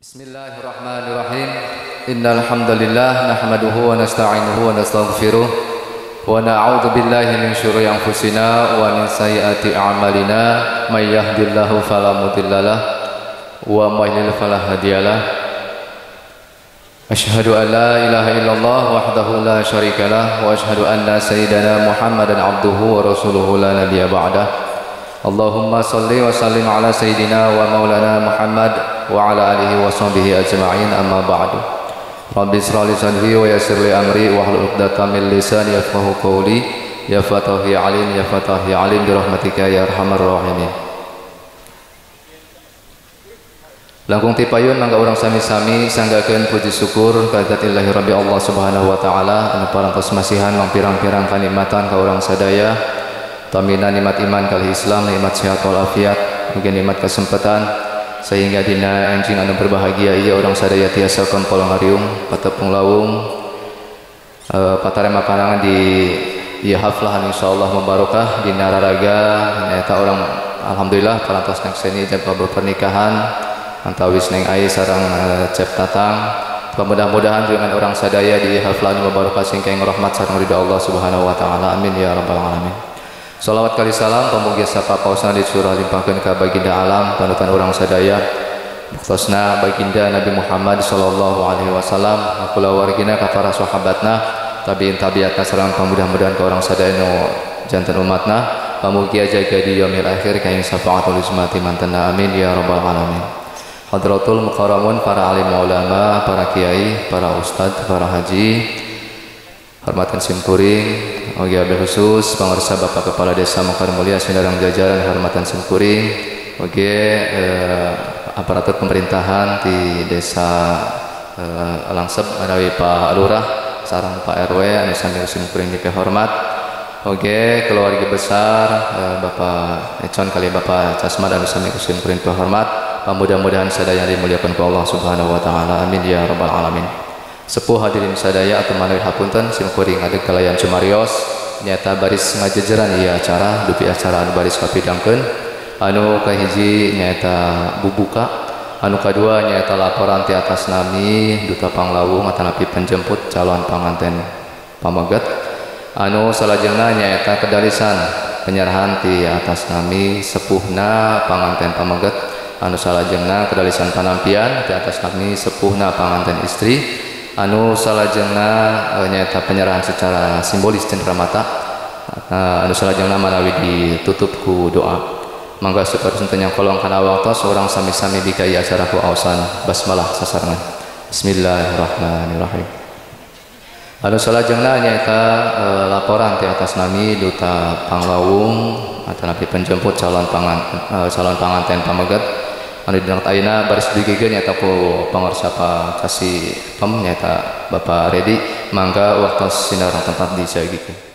Bismillahirrahmanirrahim. Innal hamdalillah nahmaduhu wa nasta'inuhu wa nastaghfiruh wa na'udzu billahi min syururi anfusina wa min sayyiati a'malina may yahdihillahu fala mudhillalah wa may yudlil fala hadiyalah. Asyhadu an la ilaha illallah wahdahu la syarikalah wa asyhadu anna sayyidana Muhammadan abduhu wa rasuluhu la nabiyya ba'dah. Allahumma salli wa sallim ala sayyidina wa maulana Muhammad wa ala alihi wa sahbihi ajma'in, amma ba'du. Rabbi israh li sadri wa yassir li amri wahlul 'uqdatam min lisani yafqahu qawli. Ya Fatah ya Alim, ya Fatah ya Alim, bi rahmatika ya arhamar rahimin. Langkung tipayun mangga urang sami-sami sanggakeun puji syukur ka dzatillahi rabbi Allah subhanahu wa ta'ala anu parantos masihan mangpirang-pirang kanikmatan ka urang sadaya. Tamina nikmat iman kali Islam, nikmat sehat walafiat, mungkin nikmat kesempatan sehingga dina enjing anu berbahagia ieu urang sadaya tiasa kempol ngariung patepung lawung patarema panangan di ieu haflah insyaallah mubarakah dina raraga nyaeta urang alhamdulillah parantos nyakseni jam pernikahan antawis Neng Ai sareng Cep Tatang. Mudah-mudahan dengan orang sadaya di haflah anu mubarakah sing rahmat sareng ridha Allah subhanahu wa taala, amin ya rabbal alamin. Salawat kali salam pamugi sapa paosna dicurah limpahkeun ka baginda alam panutan urang sadaya buktosna baginda Nabi Muhammad sallallahu alaihi wasallam kulawargina ka para sahabatna tabiin tabiatna sareng pamudah-mudahan ka urang sadaya nu janten umatna pamugi jaga di yaumil akhir ka ing syafaatul uzma mantena, amin ya rabbal alamin. Hadratul mukarramun, para alim ulama, para kiai, para ustad, para haji, hormatan simkuring, oge abdi khusus pangarsa Bapak Kepala Desa Mekar Mulia sinareng jajaran hormatan simkuring, oge aparatur pemerintahan di Desa Langsep anawi Pak Lurah sareng Pak RW anu sami simkuring dipihormat, oge keluarga besar Bapak Econ kali Bapak Casmad anu sami simkuring dipihormat. Mudah-mudahan sadaya dimuliakan ku Allah subhanahu wa taala, amin ya rabbal alamin. Sepuh hadirin sadaya atau manawi hapunten simkuring ngadeg kalayan cumarios nyata baris ngajejeran ieu acara dupi acara anu baris kapidangkeun anu kahiji nyaeta bubuka, anu kadua nyaeta laporan ti atas nami duta panglawung atanapi penjemput calon panganten pameget, anu salajengna nyaeta kedalisan penyerahan ti atas nami sepuhna panganten pameget, anu salajengna kedalisan panampian di atas nami sepuhna panganten istri, anu salajengna nyaeta penyerahan secara simbolis cenderamata, anu salajengna manawi ditutup ku doa. Mangga supados henteu nyangkolong kana waktos urang sami-sami bikai acara ku aosan basmalah sasarengan. Bismillahirrahmanirrahim. Anu salajengna nyaeta laporan di atas nami duta panglawung atanapi penjemput calon panganten pameget anu dina ayeuna baris digigieun nyaeta ku pangarsa Pak Kasih Pem nyaeta Bapak Redi. Mangga waktos sinareng tempat dijagikeun.